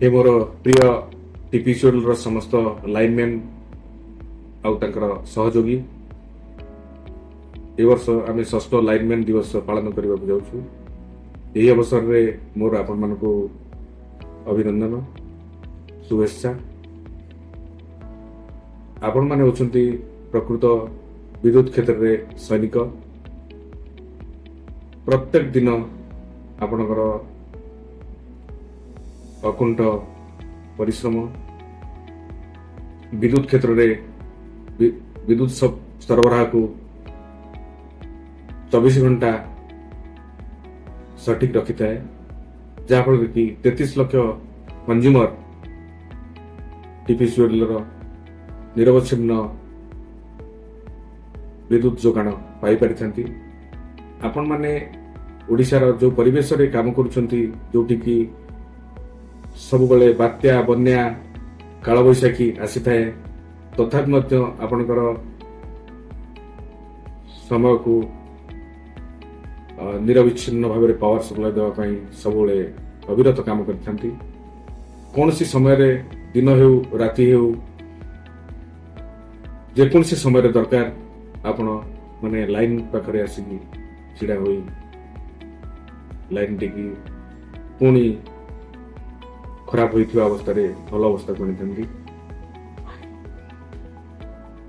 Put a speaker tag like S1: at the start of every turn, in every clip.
S1: ହେ ମୋର ପ୍ରିୟ ଟିପିସିଓଡିଏଲ୍ର ସମସ୍ତ ଲାଇନମ୍ୟାନ୍ ଆଉ ତାଙ୍କର ସହଯୋଗୀ, ଏ ବର୍ଷ ଆମେ ଷଷ୍ଠ ଲାଇନମ୍ୟାନ୍ ଦିବସ ପାଳନ କରିବାକୁ ଯାଉଛୁ। ଏହି ଅବସରରେ ମୋର ଆପଣମାନଙ୍କୁ ଅଭିନନ୍ଦନ, ଶୁଭେଚ୍ଛା। ଆପଣମାନେ ହେଉଛନ୍ତି ପ୍ରକୃତ ବିଦ୍ୟୁତ କ୍ଷେତ୍ରରେ ସୈନିକ। ପ୍ରତ୍ୟେକ ଦିନ ଆପଣଙ୍କର ଅକୁଣ୍ଠ ପରିଶ୍ରମ ବିଦ୍ୟୁତ କ୍ଷେତ୍ରରେ ବିଦ୍ୟୁତ ସରବରାହକୁ 24 ଘଣ୍ଟା ସଠିକ ରଖିଥାଏ, ଯାହାଫଳରେ କି 33 ଲକ୍ଷ କଞ୍ଜ୍ୟୁମର ଟିପିସିଓଡିଏଲ୍ର ନିରବଚ୍ଛିନ୍ନ ବିଦ୍ୟୁତ ଯୋଗାଣ ପାଇପାରିଥାନ୍ତି। ଆପଣମାନେ ଓଡ଼ିଶାର ଯେଉଁ ପରିବେଶରେ କାମ କରୁଛନ୍ତି, ଯେଉଁଠିକି ସବୁବେଳେ ବାତ୍ୟା, ବନ୍ୟା, କାଳବୈଶାଖୀ ଆସିଥାଏ, ତଥାପି ମଧ୍ୟ ଆପଣଙ୍କର ସମୟକୁ ନିରବିଚ୍ଛିନ୍ନ ଭାବରେ ପାୱାର ସପ୍ଲାଏ ଦେବା ପାଇଁ ସବୁବେଳେ ଅବିରତ କାମ କରିଥାନ୍ତି। କୌଣସି ସମୟରେ, ଦିନ ହେଉ ରାତି ହେଉ, ଯେକୌଣସି ସମୟରେ ଦରକାର, ଆପଣ ମାନେ ଲାଇନ୍ ପାଖରେ ଆସିକି ଛିଡ଼ା ହୋଇ ଲାଇନ୍ ଟିକି ପୁଣି ଖରାପ ହୋଇଥିବା ଅବସ୍ଥାରେ ଭଲ ଅବସ୍ଥାକୁ ଆଣିଥାନ୍ତି।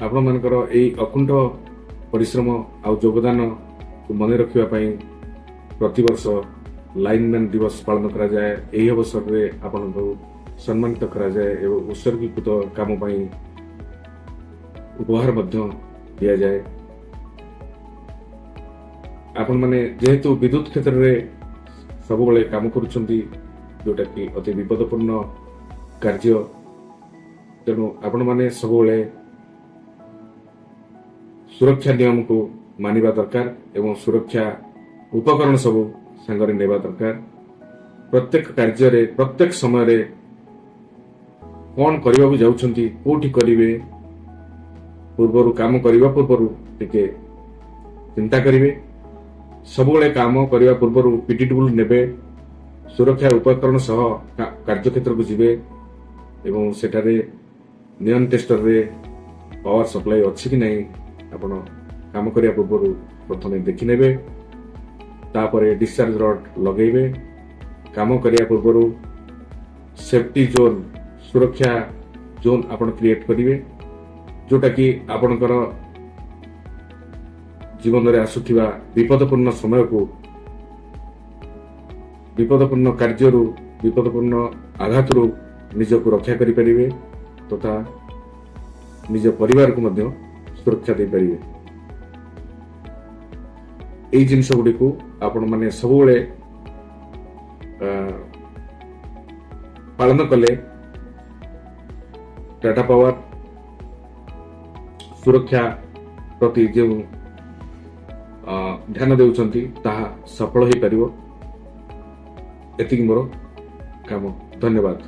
S1: ଆପଣମାନଙ୍କର ଏଇ ଅକୁଣ୍ଠ ପରିଶ୍ରମ ଆଉ ଯୋଗଦାନକୁ ମନେ ରଖିବା ପାଇଁ ପ୍ରତିବର୍ଷ ଲାଇନମ୍ୟାନ୍ ଦିବସ ପାଳନ କରାଯାଏ। ଏହି ଅବସରରେ ଆପଣଙ୍କୁ ସମ୍ମାନିତ କରାଯାଏ ଏବଂ ଉତ୍ସର୍ଗୀକୃତ କାମ ପାଇଁ ଉପହାର ମଧ୍ୟ ଦିଆଯାଏ। ଆପଣମାନେ ଯେହେତୁ ବିଦ୍ୟୁତ କ୍ଷେତ୍ରରେ ସବୁବେଳେ କାମ କରୁଛନ୍ତି, ଯେଉଁଟାକି ଅତି ବିପଦପୂର୍ଣ୍ଣ କାର୍ଯ୍ୟ, ତେଣୁ ଆପଣମାନେ ସବୁବେଳେ ସୁରକ୍ଷା ନିୟମକୁ ମାନିବା ଦରକାର ଏବଂ ସୁରକ୍ଷା ଉପକରଣ ସବୁ ସାଙ୍ଗରେ ନେବା ଦରକାର। ପ୍ରତ୍ୟେକ କାର୍ଯ୍ୟରେ, ପ୍ରତ୍ୟେକ ସମୟରେ କ'ଣ କରିବାକୁ ଯାଉଛନ୍ତି, କୋଉଠି କରିବେ, ପୂର୍ବରୁ କାମ କରିବା ପୂର୍ବରୁ ଟିକେ ଚିନ୍ତା କରିବେ। ସବୁବେଳେ କାମ କରିବା ପୂର୍ବରୁ ପିଟି ଟୁଲ୍ ନେବେ, ସୁରକ୍ଷା ଉପକରଣ ସହ କାର୍ଯ୍ୟକ୍ଷେତ୍ରକୁ ଯିବେ ଏବଂ ସେଠାରେ ନିଅନ ଟେଷ୍ଟରରେ ପାୱାର ସପ୍ଲାଏ ଅଛି କି ନାହିଁ ଆପଣ କାମ କରିବା ପୂର୍ବରୁ ପ୍ରଥମେ ଦେଖିନେବେ। ତାପରେ ଡିସଚାର୍ଜ ରଡ୍ ଲଗେଇବେ। କାମ କରିବା ପୂର୍ବରୁ ସେଫ୍ଟି ଜୋନ୍, ସୁରକ୍ଷା ଜୋନ୍ ଆପଣ କ୍ରିଏଟ୍ କରିବେ, ଯେଉଁଟାକି ଆପଣଙ୍କର ଜୀବନରେ ଆସୁଥିବା ବିପଦପୂର୍ଣ୍ଣ ସମୟକୁ, ବିପଦପୂର୍ଣ୍ଣ କାର୍ଯ୍ୟରୁ, ବିପଦପୂର୍ଣ୍ଣ ଆଘାତରୁ ନିଜକୁ ରକ୍ଷା କରିପାରିବେ ତଥା ନିଜ ପରିବାରକୁ ମଧ୍ୟ ସୁରକ୍ଷା ଦେଇପାରିବେ। ଏଇ ଜିନିଷ ଗୁଡ଼ିକୁ ଆପଣମାନେ ସବୁବେଳେ ପାଳନ କଲେ ଟାଟା ପାୱାର ସୁରକ୍ଷା ପ୍ରତି ଯେଉଁ ଧ୍ୟାନ ଦେଉଛନ୍ତି ତାହା ସଫଳ ହୋଇପାରିବ। ଏତିକି ମୋର କାମ। ଧନ୍ୟବାଦ।